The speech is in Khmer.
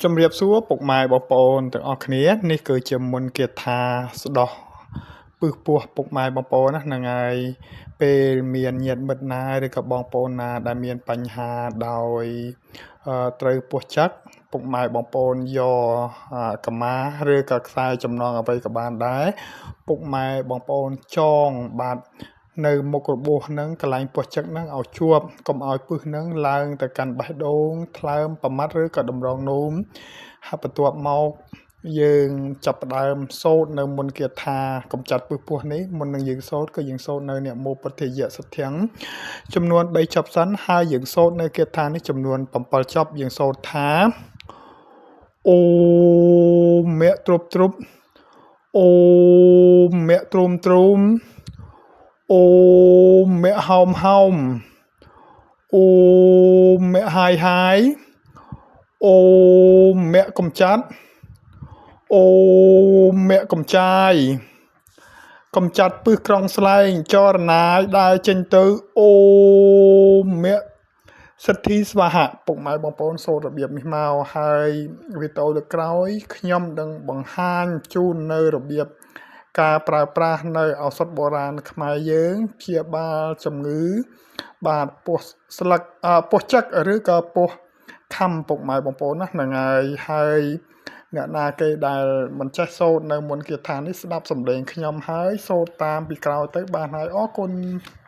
ជំរាបសួរពុកម៉ែបងប្អូនទាំងអស់គ្នានេះគឺជាមន្តគាថាស្ដោះពឹសពោះពុកម៉ែបងប្អូនណាហ្នឹងហើយពេលមានញាតិមិត្តណាឬក៏បងប្អូនណាដែលមានបញ្ហាដោយត្រូវពោះចឹកពុកម៉ែបងប្អូនយកកម្មាឬក៏ខ្សែចំណងអ្វីក៏បានដែរពុកម៉ែបងប្អូនចងបាទនៅមុខរបួសហ្នឹងកន្លែងពោះចឹកហ្នឹងឲ្យជាប់កុំឲ្យពឹសហ្នឹងឡើងទៅកាន់បេះដូងថ្លើមប្រមាត់ឬក៏តម្រងនោមហើយបន្ទាប់មកយើងចាប់ផ្ដើមសូត្រនៅមន្តគាថាកំចាត់ពឹសពោះនេះមុននឹងយើងសូត្រគឺយើងសូត្រនៅនមោពុទ្ធិយសទ្ធិចំនួន3ចប់សិនហើយយើងសូត្រនៅគាថានេះចំនួន7ចប់យើងសូត្រថាអូមៈទ្រុបទ្រុបអូមៈទ្រុមទ្រុមអូមៈហោមហោមអូមៈហាយហាយអូមៈកំចាត់អូមៈកំចាយកំចាត់ពឹសក្រងស្លែងចរណាយដែលចេញទៅអូមៈសិទ្ធិស្វាហៈពុកម៉ែបងប្អូនសូត្ររបៀបនេះមកហើយវីដេអូលើកក្រោយខ្ញុំនឹងបង្ហាញជូននៅរបៀបការប្រើប្រាស់នៅឱសថបុរាណខ្មែរយើងព្យាបាលជំងឺបាទពោះស្លឹកពោះចឹកឬក៏ពោះខំពុកម៉ែបងប្អូនណាហ្នឹងហើយហើយអ្នកណាគេដែលមិនចេះសូត្រនៅមន្តគាថានេះស្ដាប់សំឡេងខ្ញុំហើយសូត្រតាមពីក្រោយទៅបានហើយអរគុណ។